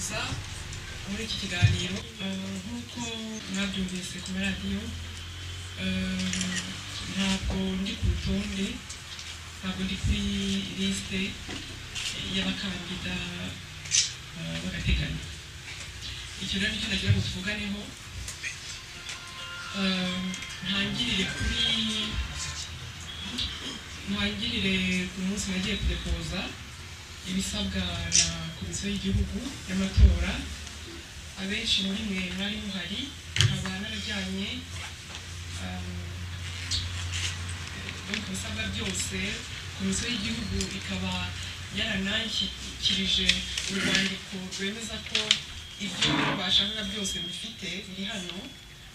Kuza muri iki kiganiro. Nk'uko mwabyumvise ku maradiyo, ntabwo ndi ku rutonde, ntabwo ndi kuri lisite y'abakandida b'agateganyo. Icyo rero nicyo nagira ngo tuvuganeho. Ntangirire ku munsi nagiye kudepoza ibisabwa na Komisiyo y'Igihugu y'Amatora. Abenshi muri mwe mwari muhari, nkaba narajyanye donc ibisabwa byose, Komisiyo y'Igihugu ikaba yarananshyikirije urwandiko rwemeza ko ibyo bashakaga byose bifite biri hano,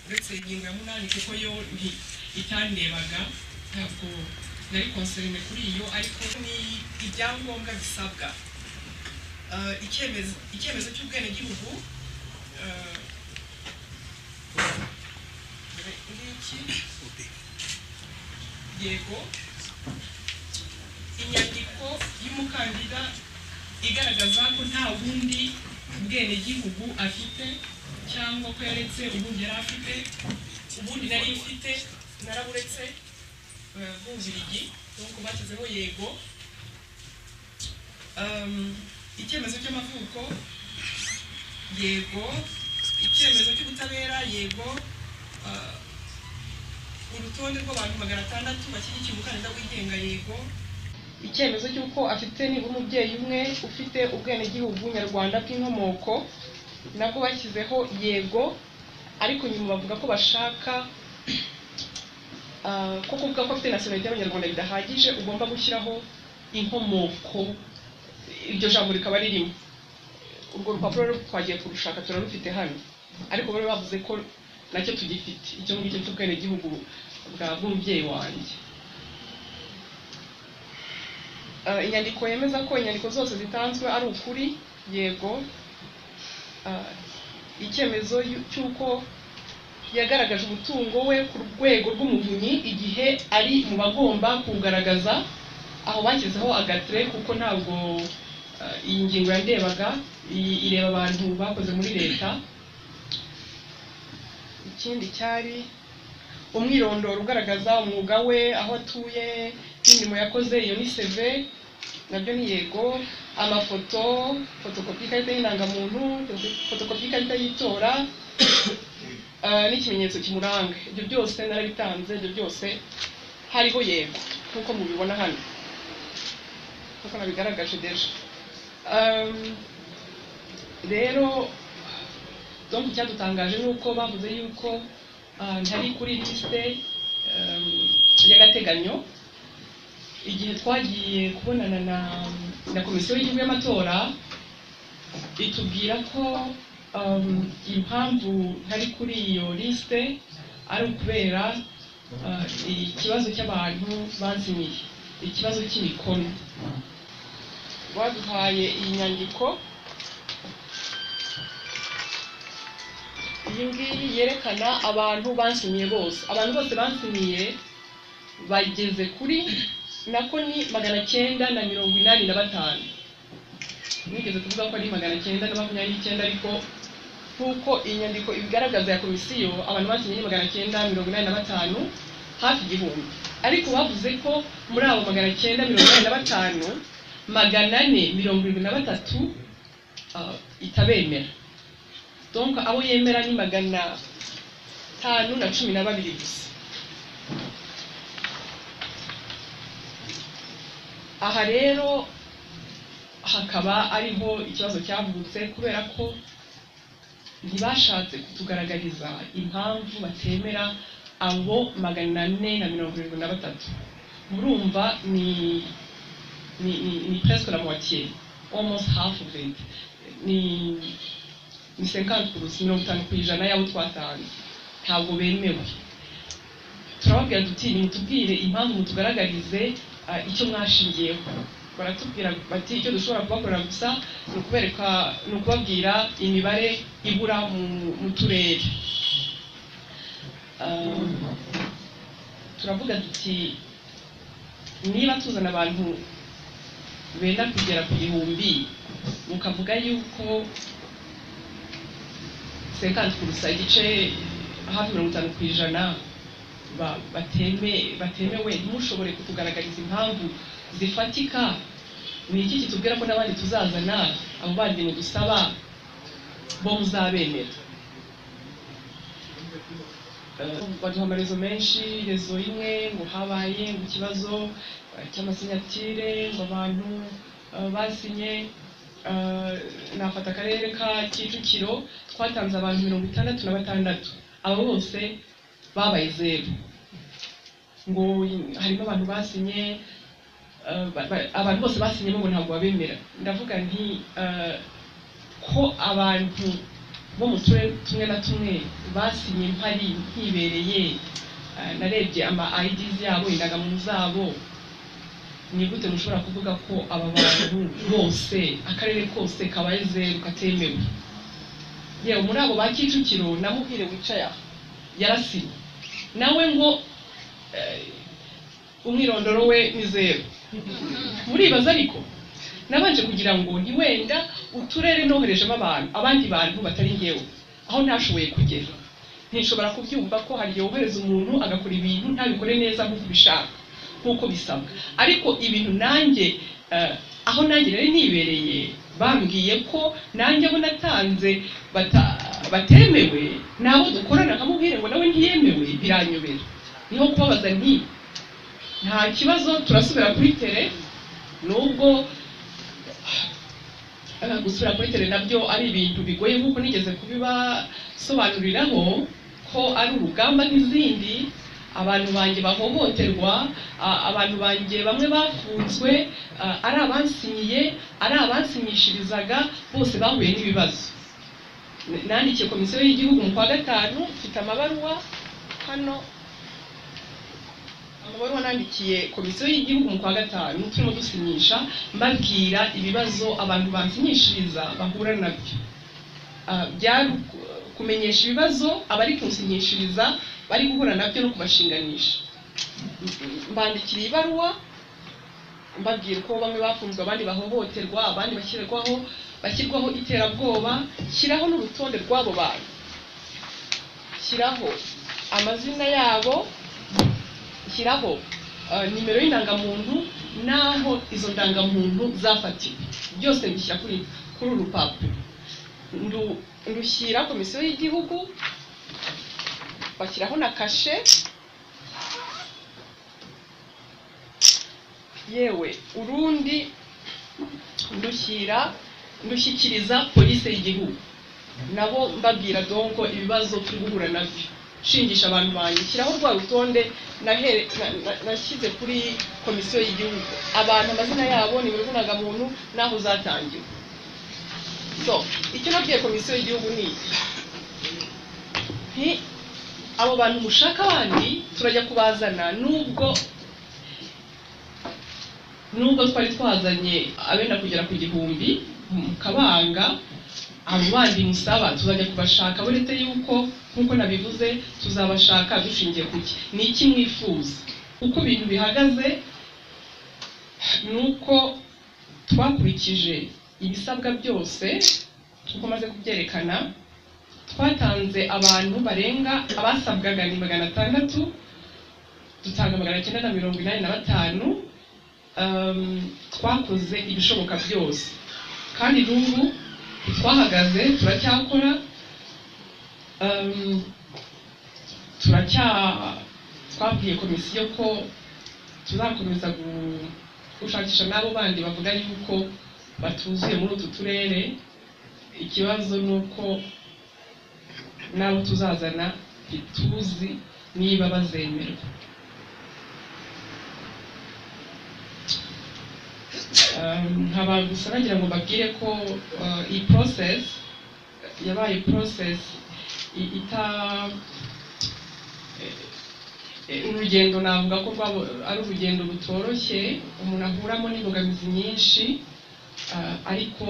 uretse ingingo ya 8 kuko yo itandebaga, ntabwo nari concernée kuri iyo, ariko ni ibyangombwa bisabwa. Icyemezo cy'ubwenegihugu, ngiki, yego. Inyandiko y'umukandida igaragaza ko nta bundi bwenegihugu afite cyangwa ko yaretse ubundi yari afite. Ubundi nari mfite naraburetse, bw'Ububiligi, nuko bashyizeho yego. Icyemezo cy'amavuko, yego. Icyemezo cy'ubutabera, yego. Urutonde rw'abantu 600 bashyigikiye umukandida wigenga, yego. Icyemezo cy'uko afite nibura umubyeyi umwe ufite ubwenegihugu nyarwanda bw'inkomoko, nabwo bashyizeho yego, ariko nyuma bavuga ko bashaka ko kuvuga ko afite nationalité y'Abanyarwanda bidahagije, ugomba gushyiraho inkomoko, iryo jambo rikaba ririmo. Urwo rupapuro rero twagiye kurushaka, turarufite hano, ariko bari bavuze ko nacyo tugifite, icyo ngicyo cy'ubwenegihugu bw'umubyeyi wanjye. Inyandiko yemeza ko inyandiko zose zitanzwe ari ukuri, yego. Icyemezo cy'uko yagaragaje umutungo we ku rwego rw'Umuvunyi igihe ari mu bagomba kuwugaragaza, aho bashyizeho agatire kuko ntabwo iyi ngingo yandebaga, iyi ireba abantu bakoze muri leta. Ikindi cyari umwirondoro ugaragaza umwuga we, aho atuye n'imirimo yakoze, iyo ni CV, nabyo ni yego. Amafoto, fotokopi y'ikarita y'indangamuntu, fotokopi y'ikarita y'itora, n'ikimenyetso kimuranga, ibyo byose narabitanze, ibyo byose hariho yego nk'uko mubibona hano, nk'uko nabigaragaje déjà. Rero donc icyadutangaje ni uko bavuze yuko ntari kuri liste y'agateganyo. Igihe twagiye kubonana na Komisiyo y'Igihugu y'Amatora, itubwira ko impamvu ntari kuri iyo liste ari ukubera ikibazo cy'abantu bansinyiye, ikibazo cy'imikono. Baduhaye iyi nyandiko, iyi ngiyi yerekana abantu bansinyiye bose. Abantu bose bansinyiye bageze kuri, nako ni 985. Nigeze kuvuga ko ari 929, ariko nk'uko iyi nyandiko ibigaragaza ya komisiyo, abantu basinyiye ni 985, hafi 1000. Ariko bavuze ko muri abo 985, 473 itabemera. Donc abo yemera ni 512 gusa. Aha rero hakaba ariho ikibazo cyavutse, kubera ko ntibashatse kutugaragariza impamvu batemera abo 473. Murumva ni presque la moitié, almost half of it, ni 50%, 50% y'abo twatanze ntabwo bemewe. Turababwira tuti: "Nimutubwire impamvu, mutugaragarize icyo mwashingiyeho." Baratubwira bati: "Icyo dushobora kubakorera gusa ni ukubereka, ni ukubabwira imibare ibura mu turere." Turavuga tuti: "Niba tuzana abantu benda kugera ku 1000, mukavuga yuko 50%, igice hafi 50% batemewe, ntimushobore kutugaragariza impamvu zifatika, ni iki kitubwira ko n'abandi tuzazana abo bandi mudusaba bo muzabemera? Baduha amarezo menshi, rezo imwe ngo habaye ngo ikibazo cy'amasinyatire, ngo abantu basinye. Nafata akarere ka Kicukiro, twatanze abantu 66, abo bose babaye zeru. Ngo harimo abantu basinye, abantu bose basinyemo ngo ntabwo babemera. Ndavuga nti ko abantu bo mu turere tumwe na tumwe basinye mpari nkibereye, narebye ama IDs yabo, indangamuntu zabo, ni gute mushobora kuvuga ko aba bantu bose, akarere kose kabaye zeru katemewe? Yewe muri abo ba Kicukiro na Muhire wicaye aho yarasinye nawe ngo umwirondoro we ni zeru. Muribaza ariko nabanje kugira ngo ntiwenda uturere noherejemo abantu, abandi bantu batari ngewe, aho ntashoboye kugera. Ntishobora kubyumva ko hari igihe wohereza umuntu agakora ibintu ntabikore neza nk'uko ubishaka, nk'uko bisabwa. Ariko ibintu nanjye aho nanjye nari nibereye bambwiye ko nanjye abo natanze batemewe, nabo dukorana nkamubwire ngo nawe ntiyemewe, biranyobera. Niho kubabaza nti nta kibazo, turasubira kuri tere, nubwo gusubira kuri tere nabyo ari ibintu bigoye nk'uko nigeze kubibasobanuriraho ko ari urugamba nk'izindi. Abantu banjye bahohoterwa, abantu banjye bamwe bafunzwe, ari abansinyiye, ari abansinyishirizaga, bose bahuye n'ibibazo. Nandikiye komisiyo y'igihugu mu kwa 5, mfite amabaruwa hano, amabaruwa nandikiye komisiyo y'igihugu mu kwa 5 turimo dusinyisha, mbabwira ibibazo abantu bansinyishiriza bahura nabyo. Byari kumenyesha ibibazo abari kunsinyishiriza bari guhura nabyo no kubashinganisha. Mbandikira ibaruwa mbabwira uko bamwe bafunzwe, abandi bahohoterwa, abandi bashyirwaho iterabwoba, shyiraho n'urutonde rw'abo bantu, shyiraho amazina yabo, shyiraho nimero y'indangamuntu n'aho izo ndangamuntu zafatiwe, byose mbishyira kuri uru rupapuro. Ndushyira komisiyo y'igihugu, bashyiraho na kashe. Yewe urundi ndushyikiriza polisi y'igihugu, nabo mbabwira donko ibibazo turi guhura nabyo, nshingisha abantu banjye, shyiraho rwa rutonde nashyize kuri komisiyo y'igihugu, abantu amazina yabo, nimero z'indangamuntu n'aho zatangiwe. So icyo nabwiye komisiyo y'igihugu ni iki: abo bantu mushaka abandi turajya kubazana, nubwo twari twazanye abenda kugera ku 1000 mu kabanga, abo bandi musaba tuzajya kubashaka, uretse yuko nkuko nabivuze tuzabashaka dushingiye kuki, ni iki mwifuza. Uko ibintu bihagaze nuko twakurikije ibisabwa byose nkuko maze kubyerekana, twatanze abantu barenga abasabwaga ni 600, dutanga 985. Twakoze ibishoboka byose kandi n'ubu twahagaze, turacyakora, twabwiye komisiyo ko tuzakomeza gushakisha n'abo bandi bavuga yuko batuzuye muri utu turere. Ikibazo ni uko n'abo tuzazana ntituzi niba bazemerwa. Nkaba gusa nagira ngo mbabwire ko iyi process yabaye process urugendo navuga ko ari urugendo rutoroshye, umuntu ahuramo n'imbogamizi nyinshi, ariko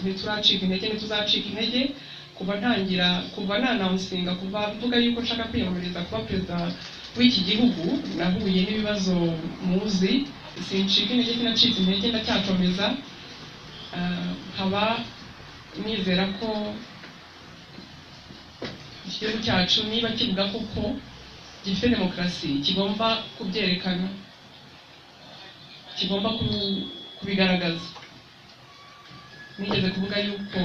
ntituracika intege, ntituzacika intege. Kuva ntangira, kuva nanawusinga, kuva mvuga yuko nshaka kwiyamamariza kuba perezida w'iki gihugu, nahuye n'ibibazo muzi, sincika intege, sinacitse intege, ndacyakomeza. Nkaba nizera ko Igihugu cyacu niba kivuga koko gifite demokarasi, kigomba kubyerekana, kigomba kubigaragaza. Nigeze kuvuga yuko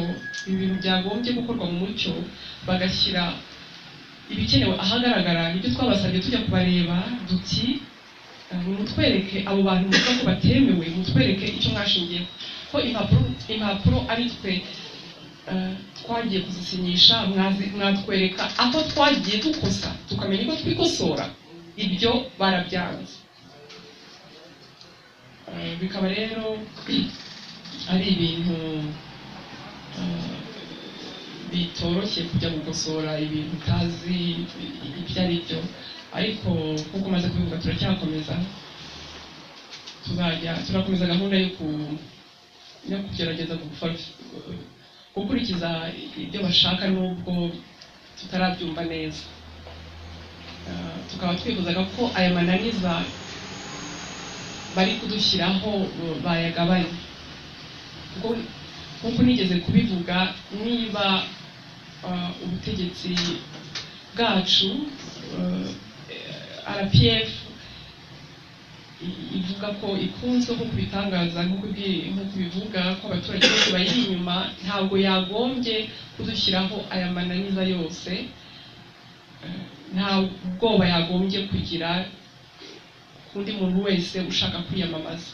ibintu byagombye gukorwa mu mucyo, bagashyira ibikenewe ahagaragara. Nibyo twabasabye tujya kubareba, duti mutwereke abo bantu muvuga ko batemewe, mutwereke icyo mwashingiyeho, ko impapuro ari twe twagiye kuzisinyisha, mwatwereka aho twagiye dukosa tukamenya ko twikosora. Ibyo barabyanze. Bikaba rero ari ibintu bitoroshye kujya gukosora ibintu utazi ibyo ari byo, ariko nk'uko umaze kubivuga turacyakomeza, tuzajya turakomeza gahunda yo kugerageza gukurikiza ibyo bashaka nubwo tutarabyumva neza. Tukaba twifuzaga ko aya mananiza bari kudushyiraho bayagabanya, kuko nk'uko nigeze kubivuga, niba ubutegetsi bwacu RPF ivuga ko ikunzwe, nk'uko ibitangaza, nk'uko ibivuga ko abaturage bose bayiri inyuma, ntabwo yagombye kudushyiraho aya mananiza yose. Nta bwoba yagombye kugira undi muntu wese ushaka kwiyamamaza.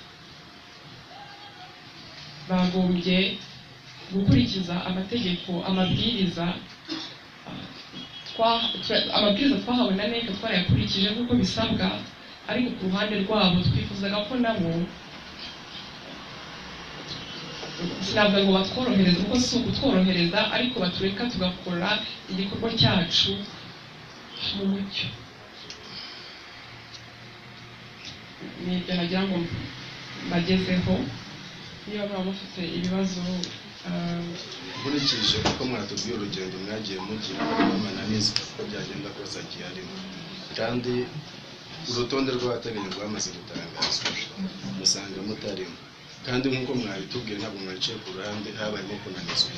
Bagombye gukurikiza amategeko, amabwiriza twahawe na NEC twarayakurikije nk'uko bisabwa, ariko ku ruhande rwabo twifuzaga ko nabo, sinavuga ngo batworohereze kuko si ukutworohereza, ariko batureka tugakora igikorwa cyacu mu mucyo. Nibyo nagira ngo mbagezeho. Niba mwaba mufite ibibazo. Nkurikije uko mwatubwiye urugendo mwagiye mugira amananiza, uko byagenda kose agiye arimo, kandi urutonde rw'abateganya rwamaze gutangazwa musanga mutarimo, kandi nk'uko mwabitubwiye ntabwo mwaciye ku ruhande, habayemo kunanizwa.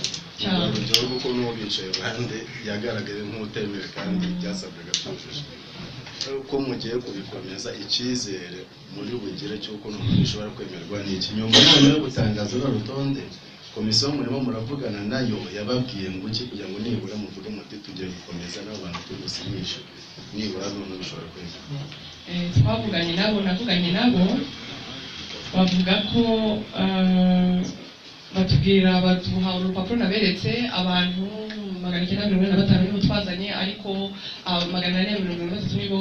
Urugero rw'uko n'uwo bicaye iruhande yagaragaye nk'utemewe kandi byasabwaga byujuje. Uko mugiye kubikomeza, icyizere muri bugire cy'uko noneho bishobora kwemerwa ni iki? Nyuma noneho yo gutangaza uru rutonde, komisiyo murimo muravugana nayo yababwiye ngo iki, kugira ngo nibura muvuge muti tugiye gukomeza n'abo bantu tugusinyisha, nibura noneho bishobora kwemerwa? Twavuganye nabo, navuganye nabo, bavuga ko batubwira, baduha urupapuro naberetse, abantu 945 nibo twazanye, ariko 473 nibo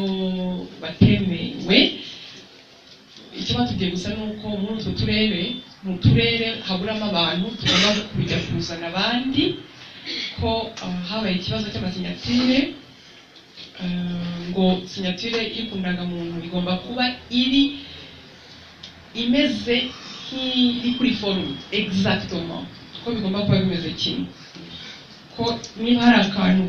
batemewe. Icyo batubwiye gusa ni uko muri utwo turere, mu turere haburamo abantu, tugomba kujya kuzana abandi, ko habaye ikibazo cy'amasinyatire, ngo sinyatire iri ku ndangamuntu igomba kuba iri imeze nk'iri kuri forume exactement, ko bigomba kuba bimeze kimwe, ko niba hari akantu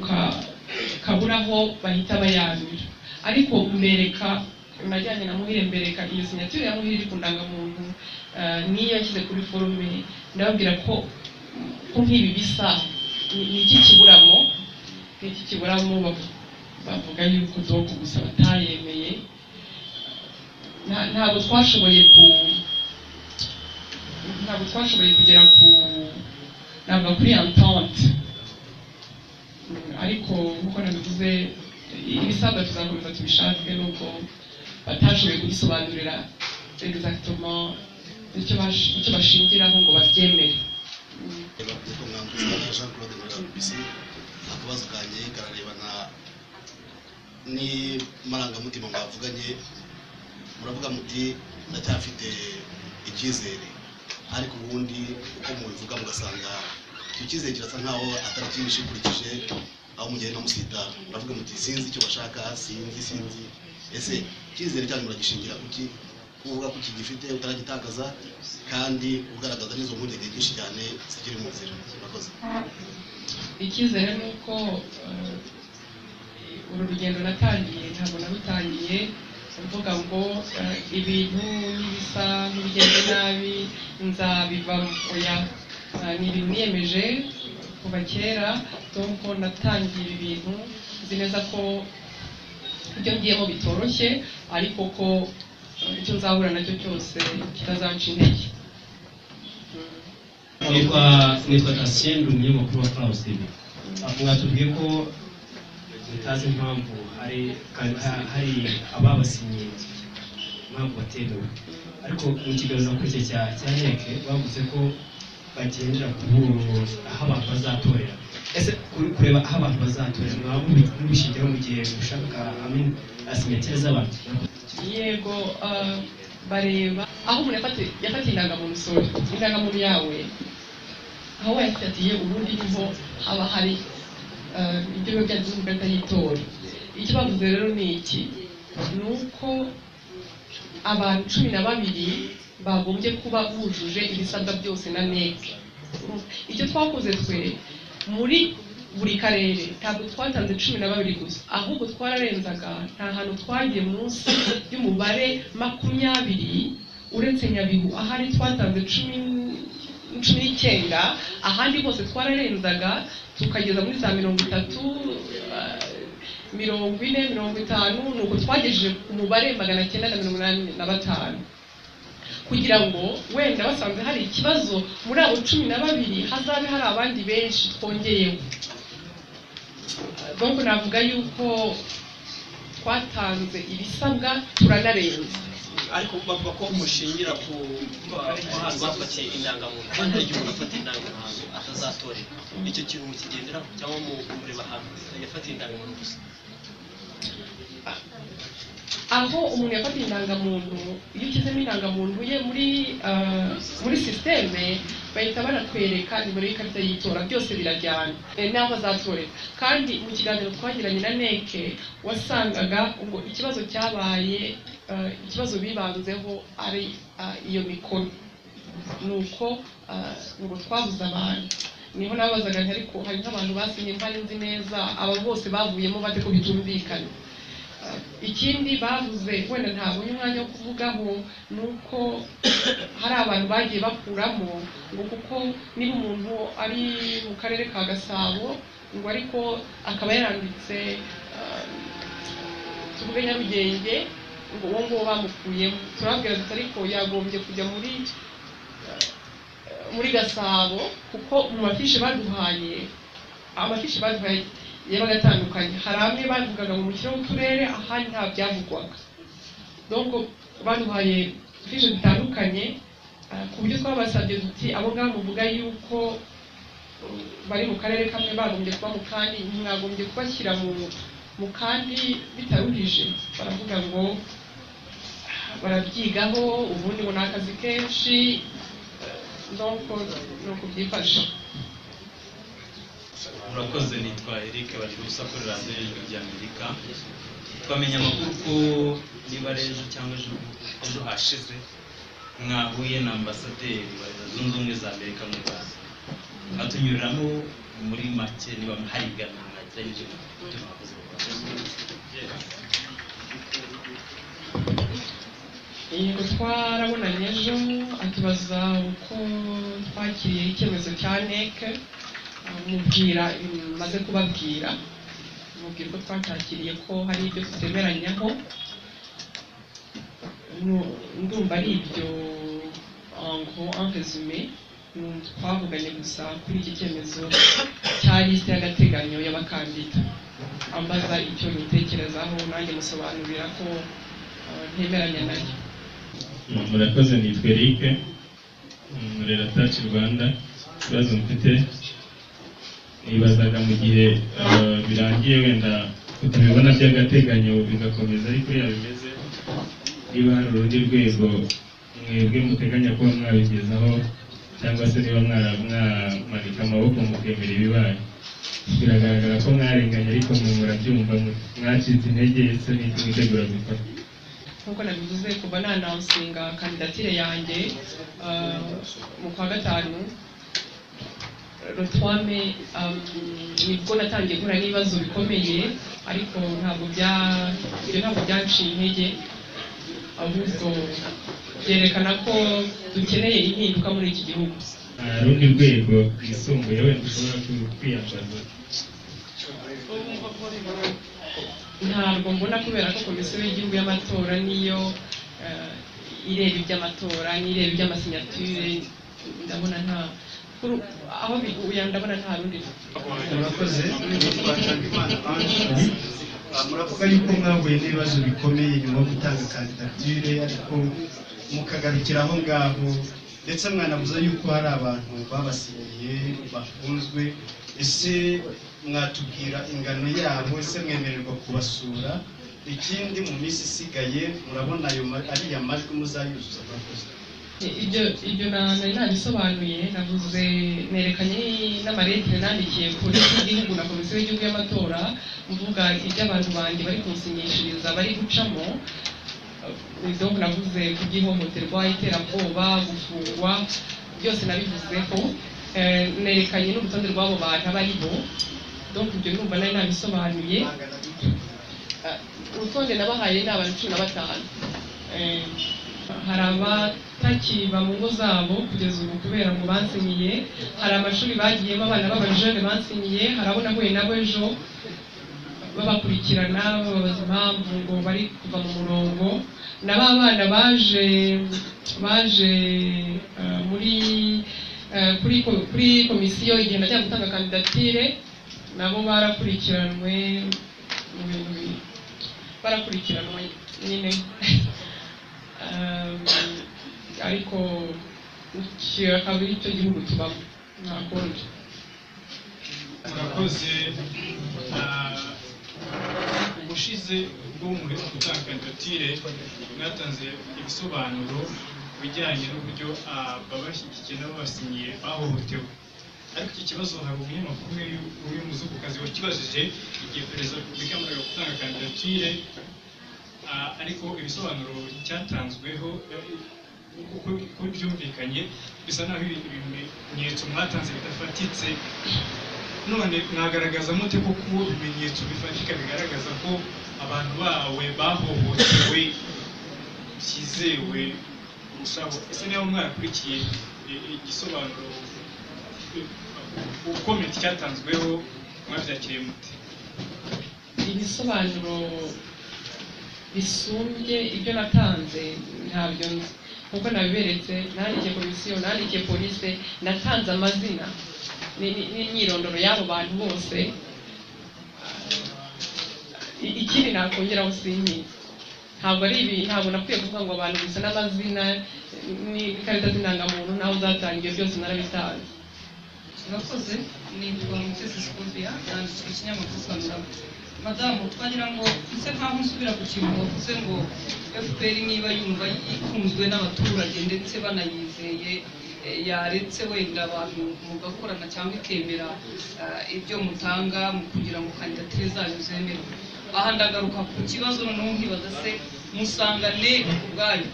kaburaho bahita bayamira. Ariko mbereka, najyanye na Muhire, mbereka iyo sinyatire ya Muhire iri ku ndangamuntu niyo yashyize kuri forume, ndababwira ko nk'ibi bisa ni iki kiburamo, ni iki kiburamo. Bavuga yuko doko gusa batayemeye. Ntabwo twashoboye kugera ku ntabwo kuri entente, ariko nkuko nabivuze ibisabwa tuzakomeza tubishake, nubwo batashoboye kudusobanurira exactement icyo bashingiraho ngo babyemere. Jean Claude BBC, akabazo kanjye kararebana n'amarangamutima mwavuganye. Muravuga muti ndacyafite icyizere, ariko ubundi uko mubivuga mugasanga icyo cyizere kirasa nkaho atari cyinshi ukurikije aho mugenda musitara. Muravuga muti sinzi icyo bashaka, sinzi. Ese icyizere cyanyu muragishingira kuki, kuvuga ko ukigifite utaragitakaza kandi ugaragaza n'izo mpungenge nyinshi cyane zikiri mu nzira? Murakoze. Icyizere ni uko uru rugendo natangiye, ntabwo narutangiye mvuga ngo ibintu n'ibisa nk'ibigenze nabi nzabivamo, oya. Ni ibintu niyemeje kuva kera. Donc natangiye ibi bintu nzi neza ko ibyo ngiyemo bitoroshye, ariko ko icyo nzahura nacyo cyose kitazanca intege. Nitwa Cassien, ndi umunyamakuru wa Clouds TV. Mwatubwiye ko mutazi impamvu hari ababasinyiye, impamvu batemewe, ariko mu kiganiro nakurikiye cya NEC bavuze ko bagendera ku aho abantu bazatorera. Ese kureba aho abantu bazatorera mwaba mubishingiraho mu gihe mushaka signature z'abantu? Yego, bareba aho umuntu yafatiye indangamuntu, sorry, indangamuntu yawe aho wayifatiye ubundi niho haba hari ibyo biba byanditse mu ikarita y'itora. Icyo bavuze rero ni iki? Ni uko abantu 12 bagombye kuba bujuje ibisabwa byose na NEC. Icyo twakoze twe muri buri karere, ntabwo twatanze 12 gusa, ahubwo twararenzaga. Nta hantu twagiye munsi y'umubare 20, uretse Nyabihu ahari twatanze 19. Ahandi hose twararenzaga tukageza muri za 30, 40, 50. Ni uko twagejeje ku mubare 985, kugira ngo wenda basanze hari ikibazo muri abo 12 hazabe hari abandi benshi twongeyeho. Donc navuga yuko twatanze ibisabwa turanarenza. Ariko bavuga ko mushingira ku hantu bafatiye indangamuntu, kandi hari igihe umuntu afata indangamuntu atazatorera. Icyo kintu mukigenderaho cyangwa mureba ahantu yafatiye indangamuntu gusa? Aho umuntu yafatiye indangamuntu, iyo ushyizemo indangamuntu ye muri système, bahita banatwereka nimero y'ikarita y'itora, byose birajyana n'aho azatorera. Kandi mu kiganiro twagiranye na NEC wasangaga ngo ikibazo cyabaye, ikibazo bibanzeho ari iyo mikono, ni uko ngo twabuze abantu. Niho nabazaga nti: "Ariko hari nk'abantu basinye mpari nzi neza, aba bose bavuyemo bate ko bitumvikana?" Ikindi bavuze wenda ntabonye umwanya wo kuvugaho ni uko hari abantu bagiye bakuramo ngo kuko niba umuntu ari mu karere ka Gasabo, ngo ariko akaba yaranditse tuvuge Nyarugenge, ngo uwo nguwo bamukuyemo. Turababwira duti: "Ariko yagombye kujya muri Gasabo," kuko mu mafishi baduhaye, amafishi baduhaye yabaga atandukanye. Hari amwe bavugaga ngo mushyire uturere, ahandi nta byavugwaga. Donc baduhaye fiche zitandukanye, ku buryo twabasabye duti: "Abo ngabo muvuga yuko bari mu karere kamwe bagombye kuba mu kandi, mwagombye kubashyira mu kandi bitaruhije." Baravuga ngo barabyigaho, ubundi ngo ni akazi kenshi. Donc ni uku byifashe. Murakoze, nitwa Eric Bagirusa, akorera radiyo Ijwi ry'Amerika. Twamenye amakuru ko niba ari ejo cyangwa ejo hashize mwahuye na ambasaderi wa Leta Zunze Ubumwe za Amerika mu Rwanda. Mwatunyuriramo muri make niba hari ibiganiro mwagiranye, ibyo mwakoze? Yego, twarabonanye ejo, atubaza uko twakiriye icyemezo cya NEC, mubwira maze kubabwira, mubwira ko twacyakiriye, ko hari ibyo tutemeranyaho. Ndumva ari ibyo en gros, en résumé. Twavuganye gusa kuri iki cyemezo cya liste y'agateganyo y'abakandida, ambaza icyo nitekerezaho, nanjye musobanurira ko ntemeranya nayo. Murakoze, nitwa Eric, nkorera Touch Rwanda. Ikibazo mfite, nibazaga mu gihe birangiye wenda tubibona by'agateganyo bigakomeza ari kuriya bimeze, niba hari urundi rwego mwebwe muteganya kuba mwabigezaho, cyangwa se niba mwamanika amaboko mukemera ibibaye. Biragaragara ko mwarenganye, ariko mwe murabyumva mwacitse intege? Ese ni iki mwitegura gukora? Nk'uko nabivuze, kuva nanansinga kandidatire yanjye mu kwa gatanu, le 3 mai, nibwo natangiye guhura n'ibibazo bikomeye, ariko ntabwo bya ibyo ntabwo byanciye intege, ahubwo byerekana ko dukeneye impinduka muri iki gihugu. Nta rundi rwego rwisumbuye wenda ushobora kwiyambaza? Ntabwo mbona, kubera ko Komisiyo y'Igihugu y'Amatora niyo ireba iby'amatora n'ireba iby'amasignature. Ndabona nta aho ndabona nta rundi. Murakoze. Nitwa Nshakimana Ange. Muravuga yuko mwahuye n'ibibazo bikomeye nyuma yo gutanga kandidatire, ariko mukagarukira aho ngaho, ndetse mwanavuze yuko hari abantu babasinyiye bafunzwe. Ese mwatubwira ingano yabo? Ese mwemererwa kubasura? Ikindi, mu minsi isigaye murabona ayo ariya majwi muzayuzuza? Murakoze. Ibyo nari nabisobanuye. Navuze, nerekanye n'amalettre nandikiye Polisi y'Igihugu na Komisiyo y'Igihugu y'Amatora, mvuga ibyo abantu banjye bari kunsinyishiriza bari gucamo. Donc navuze ku by'ihohoterwa, iterabwoba, gufungwa, byose nabivuzeho. Nerekanye n'urutonde rw'abo bantu abo ari bo. Donc ibyo numva nari nabisobanuye. Urutonde nabahaye ni abantu 15. Hari abatakiba mu ngo zabo kugeza ubu kubera ngo bansinyiye. Hari amashuri bagiyemo abana b'abajene bansinyiye. Hari abo nahuye nabo ejo babakurikirana, bababaza impamvu ngo bari kuva mu murongo. Na ba bana baje muri kuri komisiyo igihe najya gutanga kandidatire, nabo barakurikiranwe mu bintu barakurikiranwe nyine. Ariko iki akaba ari cyo gihugu tubamo, nta kundi. Murakoze. Ubushize ubwo muri gutanga kandidatire mwatanze ibisobanuro ku bijyanye n'uburyo ababashyigikiye n'ababasinyiye bahohotewe, ariko iki kibazo hari umunyamakuru umwe w'umuzungukazi wakibajije igihe Perezida wa Repubulika yamaraga gutanga kandidatire, ariko ibisobanuro cyatanzweho, uko byumvikanye, bisa naho ibimenyetso mwatanze bidafatitse. None mwagaragaza mute ko kuba ibimenyetso bifatika bigaragaza ko abantu bawe bahohotewe byizewe kurushaho? Ese niba mwarakurikiye igisobanuro, comment cyatanzweho, mwabyakiriye mute? Ibisobanuro bisumbye ibyo natanze ntabyo nzi. Nkuko nabiberetse, nandikiye komisiyo, nandikiye polisi, natanze amazina n'imyirondoro y'abo bantu bose. Ikindi nakongeraho sinkizi. Ntabwo ari ibi, ntabwo nakwiye kuvuga ngo abantu gusa n'amazina n'ikarita z'indangamuntu n'aho zatangiye, byose narabitanze. Urakoze. Nitwa Mutesi Scovia, nanditse ikinyamakuru Panorama. Madamu, twagira ngo nse nkaho nsubira ku kintu wavuze ngo FPR niba yumva ikunzwe n'abaturage ndetse banayizeye, yaretse wenda abantu mugakorana cyangwa ikemera ibyo mutanga mu kugira ngo kandidatire zanyu zemerwe. Aha ndagaruka ku kibazo noneho nkibaza: se musanga NEC ubwayo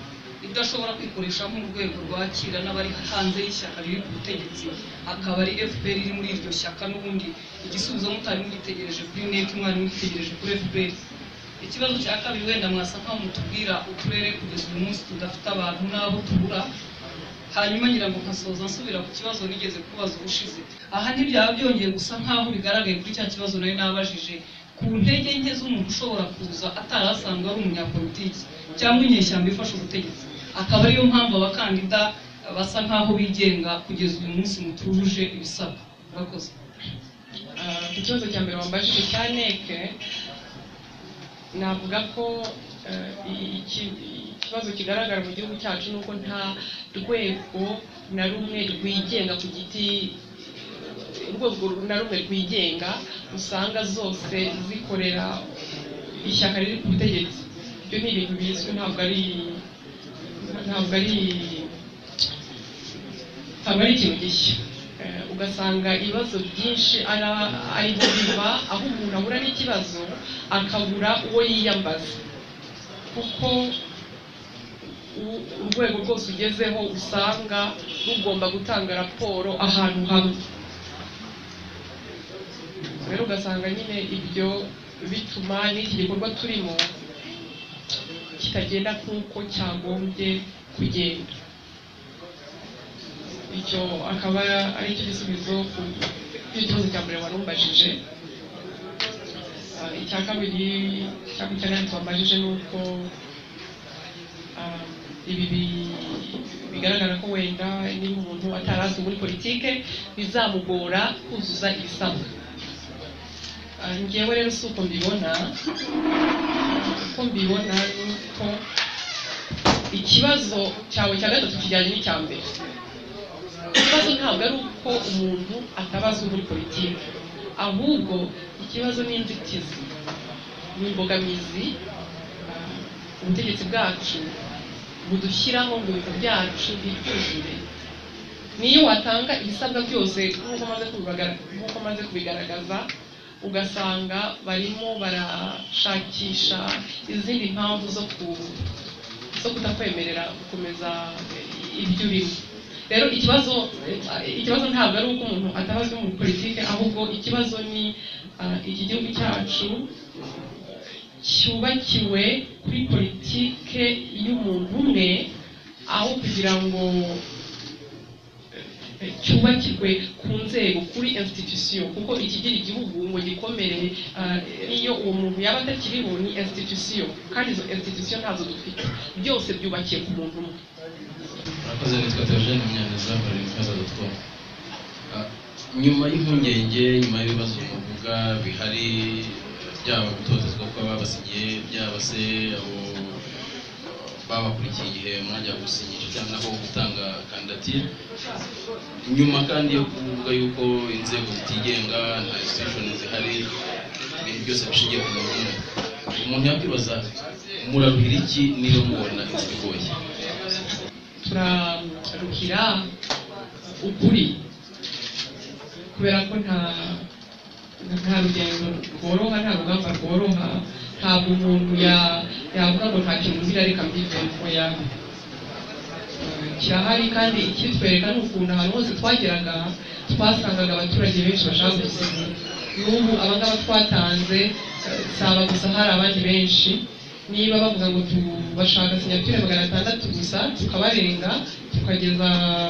idashobora kwikoresha nk'urwego rwakira n'abari hanze y'ishyaka riri ku butegetsi, akaba ari FPR iri muri iryo shyaka n'ubundi? Igisubizo mutari mugitegereje kuri NEC, mwari mugitegereje kuri FPR? Ikibazo cya kabiri, wenda mwasa nkaho mutubwira uturere kugeza uyu munsi tudafite abantu n'abo tubura. Hanyuma ngira ngo nkasoza nsubira ku kibazo nigeze kubaza ubushize. Aha ntibyaba byongeye gusa nkaho bigaragaye kuri cya kibazo nari nabajije ku ntege nke z'umuntu ushobora kuza atari asanzwe ari umunyapolitiki cyangwa inyeshyamba ifashe ubutegetsi, akaba ariyo mpamvu abakandida basa nkaho bigenga kugeza uyu munsi mutujuje ibisabwa? Murakoze. Ku kibazo cya mbere wambajije cya NEC, navuga ko ikibazo kigaragara mu gihugu cyacu ni uko nta rwego na rumwe rwigenga ku giti, urwego na rumwe rwigenga. Usanga zose zikorera ishyaka riri ku butegetsi. Ibyo ni ibintu bizwi, ntabwo ari ikintu gishya. Ugasanga ibibazo byinshi ariho biva, aho umuntu ahura n'ikibazo akabura uwo yiyambaza, kuko urwego rwose ugezeho usanga rugomba gutanga raporo ahantu hamwe. Rero ugasanga nyine ibyo bituma n'iki gikorwa turimo kitagenda nk'uko cyagombye kugenda. Icyo akaba ari cyo gisubizo ku kibazo cya mbere warumbajije. Icya kabiri cyangwa icya gatatu wambajije ni uko ibi bigaragara ko wenda niba umuntu atarazwi muri politike bizamugora kuzuza ibisabwa. Njyewe rero si uko mbibona. Uko mbibona ni uko ikibazo cyawe cya gatatu kijyanye n'icya mbere. Ikibazo ntabwo ari uko umuntu atabazwi muri politiki, ahubwo ikibazo ni inzitizi, ni imbogamizi ubutegetsi bwacu budushyiraho ngo ibintu byacu bibyuzure. Niyo watanga ibisabwa byose nk'uko maze kubigaragaza, ugasanga barimo barashakisha izindi mpamvu zo kutakwemerera gukomeza ibyo urimo. Rero ikibazo ntabwo ari uko umuntu atabazwi muri politiki, ahubwo ikibazo ni iki gihugu cyacu cyubakiwe kuri politike y'umuntu umwe, aho kugira ngo cyubakirwe ku nzego, kuri institution. Kuko ikigira igihugu ngo gikomere, niyo uwo muntu yaba atakiriho, ni institution, kandi izo institution ntazo dufite, byose byubakiye ku muntu umwe. Murakoze. Nitwa Theogene Munyaneza, nkorera Intyoza.com. Nyuma y'impungenge, nyuma y'ibibazo muvuga bihari, byaba gutotezwa kw'ababasinyiye, byaba se abo babakurikiye igihe mwajya gusinyisha cyangwa aho gutanga kandidatire, nyuma kandi yo kuvuga yuko inzego zitigenga, nta institution zihari, ibintu byose bishingiye ku muntu umwe, umuntu yakwibaza muraruhira iki niba mubona inzira igoye? Turaruhira ukuri, kubera ko nta rugendo rworoha, nta rugamba rworoha. Ntabwo umuntu yavuga ngo nta kintu nzira reka mbivemo, oya, kirahari. Kandi ikitwereka ni ukuntu ahantu hose twageraga twasangaga abaturage benshi bashaka gusinya. N'ubu abangaba twatanze si aba gusa, hari abandi benshi. Niba bavuga ngo tubashaka signature 600 gusa, tukabarenga tukageza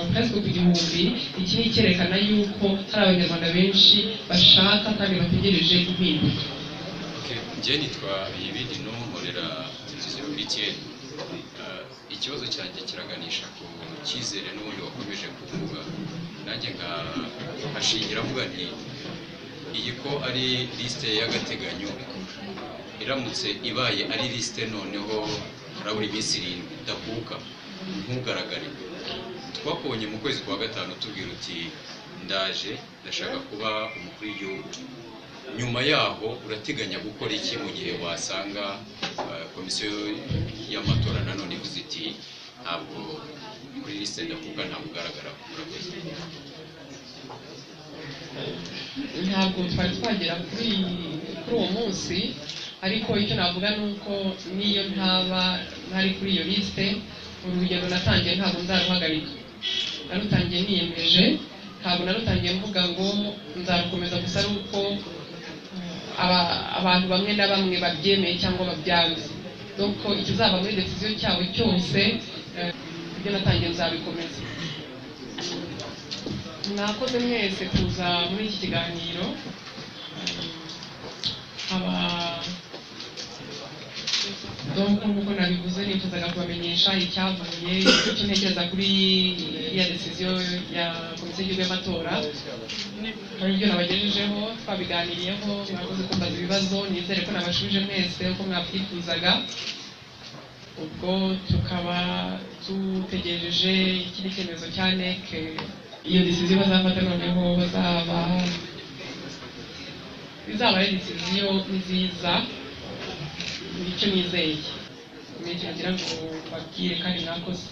presque ku 1000, iki ni icyerekana yuko hari abanyarwanda benshi bashaka kandi bategereje impinduka. Njye nitwa Yibidino, nkorera televiziyo BTN. Ikibazo cyanjye kiraganisha ku cyizere n'ubundi wakomeje kuvuga, nanjye nkashingira mvuga nti iyi ko ari liste y'agateganyo, iramutse ibaye ari liste noneho harabura iminsi 7 idakuka ntugaragare. Twakubonye mu kwezi kwa 5 tubwira uti ndaje ndashaka kuba umukuru w'igihugu. Nyuma yaho urateganya gukora iki mu gihe wasanga komisiyo y'amatora nanone ivuze iti ntabwo kuri liste ndakuka ntabwo ugaragara? Murakoze. Ntabwo twari twagera kuri uwo munsi, ariko icyo navuga ni uko niyo ntaba ntari kuri iyo liste, uru rugendo natangiye ntabwo nzaruhagarika. Narutangiye niyemeje, ntabwo narutangiye mvuga ngo nzarukomeza gusa ari uko abantu bamwe na bamwe babyemeye cyangwa babyanze. Donc ikizava muri decision cyawe cyose, ibyo natangiye nzabikomeza. Mwakoze mwese kuza muri iki kiganiro. Donc nk'uko nabivuze, nifuzaga kubamenyesha icyavuye, icyo ntekereza kuri ya decision ya komisiyo y'igihugu y'amatora. Hari ibyo nabagejejeho, twabiganiriyeho, mwakoze kumbaza ibibazo, nizere ko nabashubije mwese uko mwabyifuzaga. Ubwo tukaba dutegereje ikindi cyemezo cya NEC, iyo decision bazafata noneho bizaba ari decision nziza, nicyo nizeye, nicyo nagira ngo babwire kandi mwakoze.